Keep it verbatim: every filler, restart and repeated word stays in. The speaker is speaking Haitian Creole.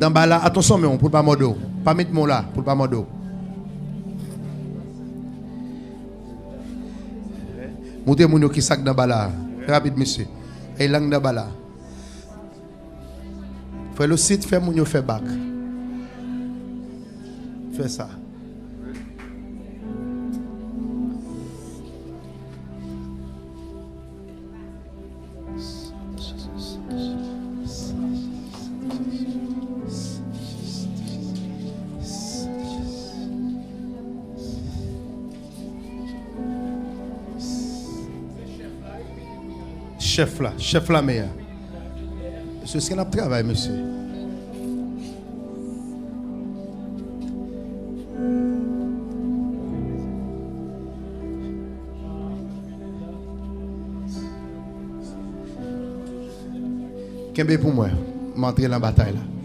Anba la, atansyon men w pou l pa mòde w. Pa met men w la pou l pa mòde w. Montre moun yo ki sa k nan ba la. Trè rapid, mesye. E lang nan ba la. Frè Losit, fè moun yo fè bak. Fè sa. Chèf la, chèf lame a. Mesye, èske n ap travay, mesye? Kenbe pou mwen. M antre nan batay la.